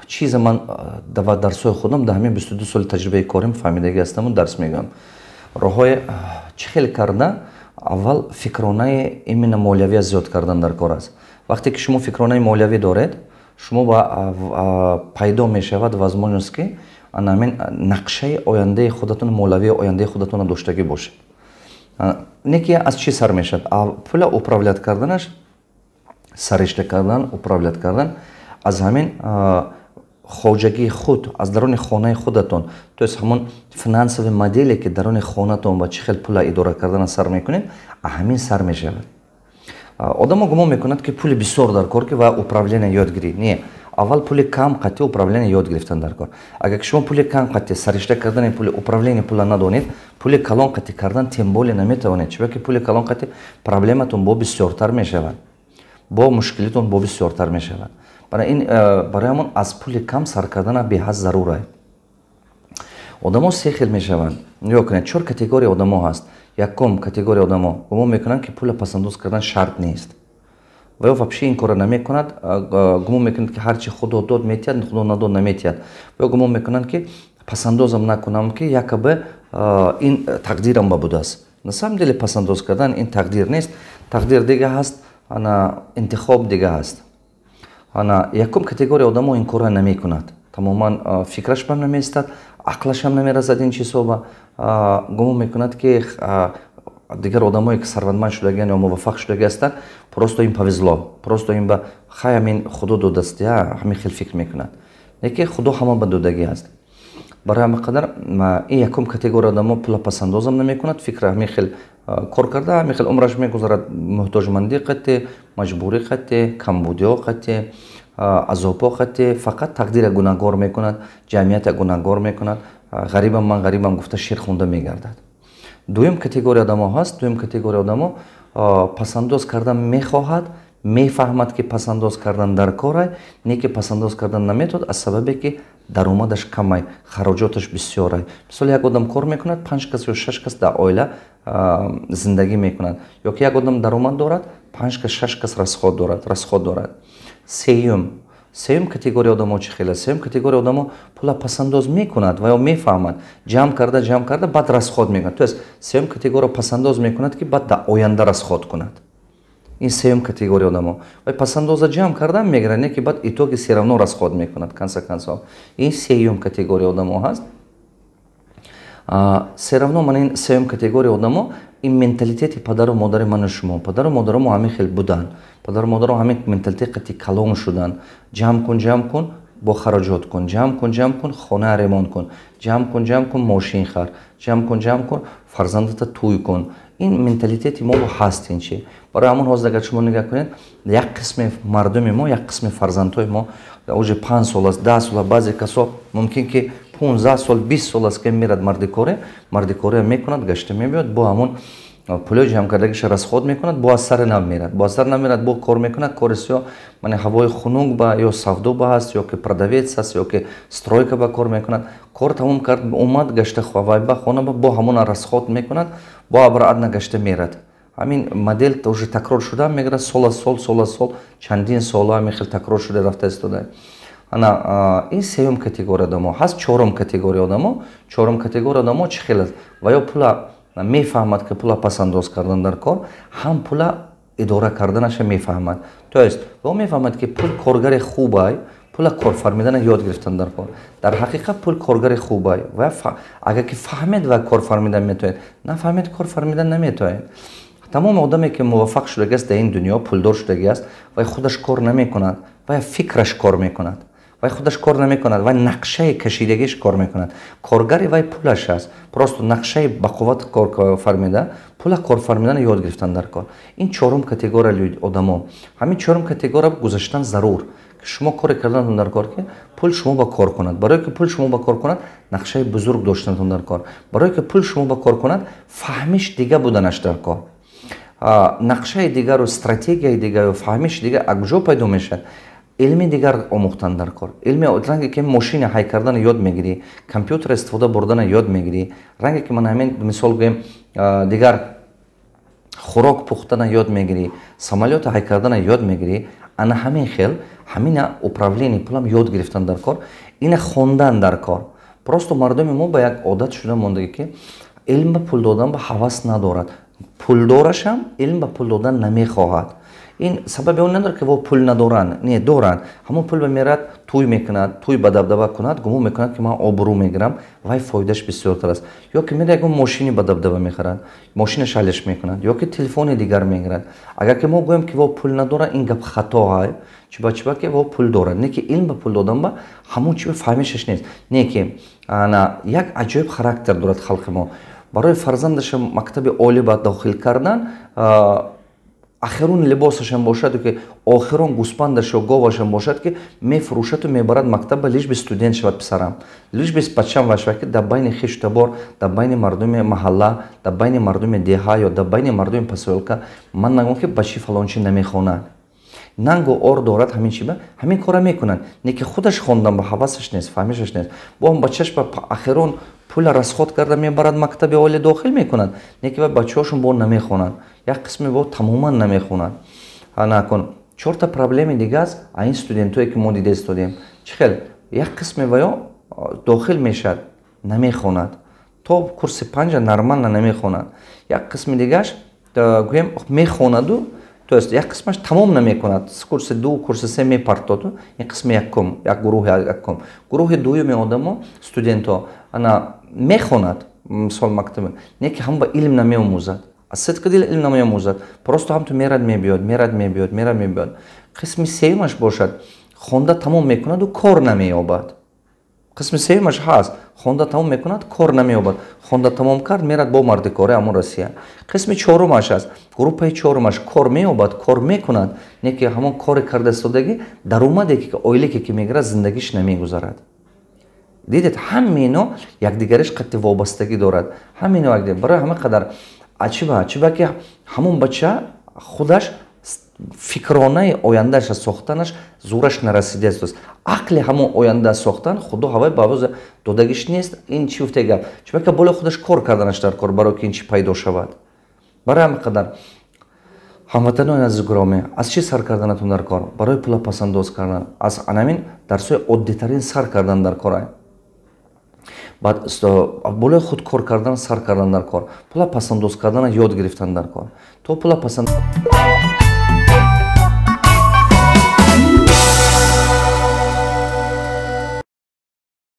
Чиза ман ва дарсҳои худам, дар ҳамин 22 соли таҷрибаи корим фаҳмидагӣ ҳастаму дарс мегӯям. Роҳҳои чӣ хел карда аввал фикронаи именно молиявия зиёд кардан дар кор аст. Вақте ки шумо фикронаи молиявӣ доред, шумо ба пайдо мешавад возможность, ки ана ҳамин нақшаи ояндаи худатон, молиявии ояндаи худатонро доштагӣ бошед. Не ки аз чӣ сар мешавад? Пула управлять карданаш, саришта кардан, управлять кардан аз ҳамин хоҷагии худ, аз даруни хонаи худатон, то есть ҳамон финансовый моделе, ки даруни хонатон ба чӣ хел пула идора кардана сар мекунед, ҳамин сар мешавад. Одамо гумон мекунад, ки пули бисёр дар кор, ки ва управление ёд гирӣ. Не, аввал пули кам қатъи управление ёд гирифтан дар кор. Агар ки шумо пули кам қатъи саришта кардани пули, управление пула надонед, пули калон қатъи кардан тем более наметавонед, чунки пули калон қатъи проблематон бо бисёртар мешавад, бо мушкилитон бо бисёртар мешавад. Барои ин, барои ҳамон аз пули кам сар кардана беҳад зарур. Одамо се хел мешаванд. Нигоҳ кунед, чор категория одамо ҳаст. Якум категория одамо гумон мекунанд, ки пула пасандоз кардан шарт нест ва ё вообще ин корро намекунад. Гумон мекунад, ки ҳарчи Худо дод, метиҳад, Худо надод, наметиҳад. Ё гумон мекунанд, ки пасандозам накунам, ки якобы ин тақдирам ба будааст. На самом деле пасандоз кардан ин тақдир нест, тақдир дига ҳаст, ана интихоб дига ҳаст. Ана якум категория одамо ин корро намекунад тамоман, фикраш бам намеистад, ақлашам намерасад ин чизҳо. Гумон мекунад, ки дигар одамое, ки сарватманд шудагиан ё муваффақ шудаги ҳастанд, просто им повезло, просто им ба хай, ҳамин Худо додааст, я ҳамин хел фикр мекунад. Лекин Худо ҳама ба додагӣ аст. Барои ҳамин қадар ин якум категория одамо пула пасандозам намекунад, фикр ҳамин хел кор карда, ҳамин хел умраш мегузарад: муҳтоҷмандӣ қатъи, маҷбурӣ қатъи, камбудиҳо қатъи, азобҳо қатъи. Фақат тақдира гунаҳгор мекунад, ҷамъията гунаҳгор мекунад, «Ғарибам ман, ғарибам» гуфта, шер хунда мегардад. Дуюм категория одамо ҳаст. Дуюм категория одамо пасандоз кардан мехоҳад, мефаҳмад, ки пасандоз кардан дар корай, не ки пасандоз кардан наметавонад, аз сабабе ки даромадаш камай, хароҷоташ бисёрай. Мисол, як одам кор мекунад, панҷ кас ё шаш кас дар оила зиндагӣ мекунад, ё ки як одам даромад дорад, панҷ кас, шаш кас расход дорад. Сеюм категория одамо чӣ хел аст? Сеюм категория одамо пула пасандоз мекунад ва ё мефаҳмад, ҷамъ карда, ҷамъ карда, баъд расход мекунад. То есть сеюм категория пасандоз мекунад, ки баъд дар оянда расход кунад. Ин сеюм категория одамо вай пасандоза ҷамъ кардан мегирад, не ки баъд итоги всё равно расход мекунад, конце концов. Ин сеюм категория одамо ҳаст. Всё равно ман ин сеюм категория одамо, ин менталитети падару модари ману шумо. Падару модаромо ҳамин хел буданд, падару модаро ҳамин менталитет қати калон шуданд: ҷамъ кун, ҷамъ кун, бо хароҷот кун, ҷамъ кун, ҷамъ кун, хона ремонт кун, ҷамъ кун, ҷамъ кун, мошин хар, ҷамъ кун, ҷамъ кун, фарзандата тӯй кун. Ин менталитети мо ҳаст ин чи. Барои ҳамон ҳозир агар шумо нигоҳ кунед, як қисми мардуми мо, як қисми фарзандҳои мо уже 5 сол аст, 10 сол, баъзе касо мумкин ки 15 сол, 20 сол аст, ки мерад мардикоре, мардикоре мекунад, гашта мебиёд, бо ҳамон пулои ҷамъкардагиша расход мекунад, бо аз сари нав мерад, бо аз сари нав мерад, бо кор мекунад, кори сиёҳ, мане ҳавои хунук ба ё савдо ба ҳаст, ё ки продавец аст, ё ки стройка ба кор мекунад. Кор тамом кард, омад, гашта вай ба хона, бо ҳамона расход мекунад, бо обратно гашта мерад. Ҳамин модель уже такрор шуда мегирад сол аз сол, сол аз сол, чандин соло ҳамин хел такрор шуда рафта истода. Ана ин сеюм категория одамо ҳаст. Чорум категория одамо. Чорум категория одамо чӣ хел аст? Ва ё пула мефаҳмад, ки пула пасандоз кардан дар кор, ҳам пула идора карданаша мефаҳмад. То есть ва мефаҳмад, ки пул коргари хубай, пула корфармидана ёд гирифтан дар кор. Дар ҳақиқат пул коргари хубай ва агар ки фаҳмед, ва корфармидан метавонед, нафаҳмед, корфармидан наметавонед. Тамоми одаме, ки муваффақ шудагиаст дар ин дунё, пулдор шудагиаст, вай худаш кор намекунад, вай фикраш кор мекунад. Вай худаш кор намекунад, вай нақшаи кашидагиш кор мекунад. Коргари вай пулаш аст. Просто нақшаи бақувват корфармида, пула корфармидана ёд гирифтан дар кор. Ин чорум категория одамо. Ҳамин чорум категория гузаштан зарур. Шумо коре карданатон дар кор, ки пул шумо ба кор кунад. Барое ки пул шумо ба кор кунад, нақшаи бузург доштанатон дар кор. Барое ки пул шумо ба кор кунад, фаҳмиш дига буданаш дар кор. Нақшаи дигару стратегияи дигару фаҳмиши дигар аз куҷо пайдо мешавад? Илми дигар омӯхтан дар кор. Илми ранге ки мошина ҳай кардана ёд мегирӣ, компютер истифода бурдана ёд мегирӣ, ранге ки ман ҳамин мисол гӯем, дигар хӯрок пухтана ёд мегирӣ, самолёта ҳай кардана ёд мегирӣ. Ана ҳамин хел ҳамина управление пулам ёд гирифтан дар кор, ина хондан дар кор. Просто мардуми мо ба як одат шуда мондагӣ, ки илм ба пул додан ба ҳавас надорад. Пулдорашам илм ба пул додан намехоҳад. Ин сабаби он надорад, ки во пул надоранд. Не, доранд. Ҳамон пул ба мерад, тӯй мекунад, тӯй ба дабдаба кунад, гумон мекунад, ки ман обрӯ мегирам, вай фоидааш бисёртар аст. Ё ки мера, ягон мошини ба дабдаба мехарад, мошина шалиш мекунад, ё ки телефони дигар мегирад. Агар ки мо гӯем, ки во пул надорад, ин гап хато. Чиба ки во пул дорад, не ки илм ба пул додан ба ҳамон чи фаҳмишаш нест. Не ки ана як аҷоиб характер дорад халқи мо. Барои фарзандаша мактаби олӣ ба дохил кардан, ахирун либосашам бошад, ки охирон гӯспандашу говашам бошад, ки мефурӯшаду мебарад мактаба, лишь бы студент шавад писарам, лишь бы бачам ва шавад, ки дар байни хештабор, дар байни мардуми маҳалла, дар байни мардуми деҳа ё дар байни мардуми посёлка ман нагӯм, ки бачи фалончи намехонад. Нангу ор дорад, ҳамин чиба ҳамин кора мекунад. Не ки худаш хондан ба ҳавасаш нест, фаҳмишаш нест. Бо ҳам бачаш ба ахирон пула расход карда мебарад, мактаби олӣ дохил мекунад. Не ки бачаҳошон бо намехонанд, як қисме бо тамоман намехонанд. Накун, чорта проблеми дига аст. А ин студентое, ки мо дида истодем, чӣ хел? Як қисме ваё дохил мешавад, намехонад, то курси панҷа нормально намехонад. Як қисми дигаш, гӯем, мехонаду, то есть як қисмаш тамом намекунад, курси ду, курси се мепартоду. Ин қисми якум, як гурӯҳи якум. Гурӯҳи дуюми одамо, студентҳо, ана мехонад, мисол, мактаби, не ки ҳам ба илм намеомӯзад, аз сидқи дил илм намеомӯзад, просто ҳамту мерад, мебиёд, мерад, мебиёд, мерад, мебиёд. Қисми сеюмаш бошад, хонда тамом мекунаду кор намеёбад. Қисми сеюмаш ҳаст: хонда тамом мекунад, кор намеёбад. Хонда тамом кард, мерад бо мардикори ҳамон Россия. Қисми чорумаш аст, группаи чорумаш кор меёбад, кор мекунад, не ки ҳамон кори карда истодагӣ, даромаде ки оилаке ки мегирад, зиндагиш намегузарад. Дидед, ҳама ино якдигариш қатъи вобастагӣ дорад, ҳама ино. Барои ҳама қадар чиба ки ҳамон бача худаш фикронаи ояндаша сохтанаш зӯраш нарасидааст. Ақли ҳамон оянда сохтан худо ҳавай ба авоз додагиш нест. Ин чи гуфте гап? Чиба ки болои худаш кор карданаш дар кор, барои ки ин чи пайдо шавад. Барои ҳама қадар, ҳамватанони азиз, гиромӣ, аз чӣ сар карданатон дар кор барои пула пасандоз кардан? Аз анамин дарсҳои оддитарин сар кардан дар кор. Баъд болои худ кор кардан сар кардан дар кор, пула пасандоз кардана ёд гирифтан дар кор, то пула пасанд.